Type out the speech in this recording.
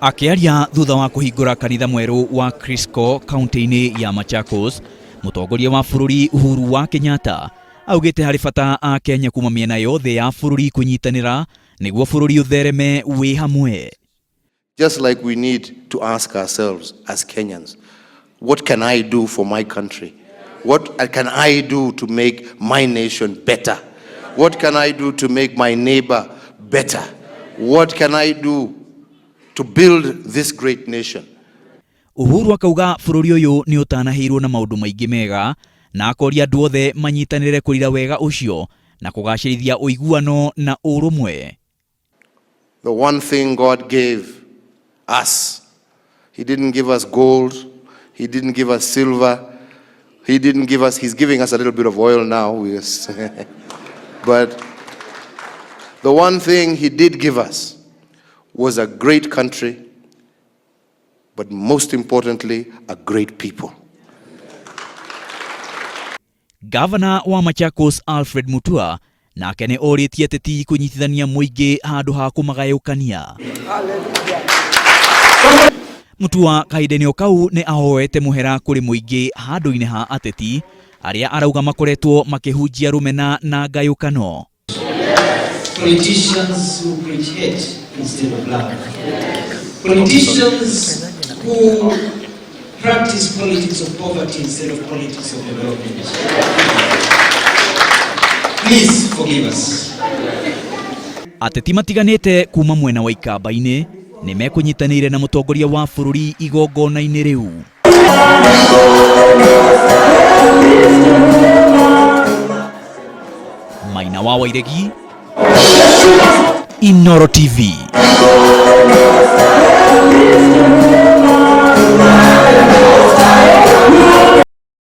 Akĩaria thutha wa kũhingũra kanitha mwerũ wa Crisco kaunti-inĩ ya Machakos, mũtongoria wa bũrũri Uhuru wa Kenyatta augĩte harĩ bata a Kenya kuma mĩena yothe ya bũrũri kũnyitanĩra nĩguo bũrũri ũthereme wĩ hamwe. Just like we need to ask ourselves as Kenyans, what can I do for my country? What can I do to make my nation better? What can I do to make my neighbor better? What can I do to build this great nation? Uhuru akauga bũrũri ũyũ nĩ ũtanahĩirwo na maũndũ maingĩ mega na akoria andũ othe manyitanĩre kũrira wega ũcio na kũgacĩrithia ũiguano na ũrũmwe. The one thing God gave us, He didn't give us gold, He didn't give us silver, He didn't give us, He's giving us a little bit of oil now, yes. But the one thing He did give us was a great country, but most importantly, a great people. Gavana wa Machakos Alfred Mutua nake nĩ orĩtie ateti kũnyitithania mũingĩ handũ ha kũmagayũkania. Mutua kahinda-inĩ o kau nĩ ahoete mũhera kũrĩ mũingĩ handũ-inĩ ha ateti arĩa arauga makoretwo makĩhunjia rũmena na ngayũkano. Politicians who preach hate instead of love. Politicians who practice politics of poverty instead of politics of development. Please forgive us. Ateti matiganĩte kuma mwena wa Ikamba-inĩ nĩ mekũnyitanĩire na mũtongoria wa bũrũri igongona-inĩ rĩu. Maina wa Wairegi, Inooro TV.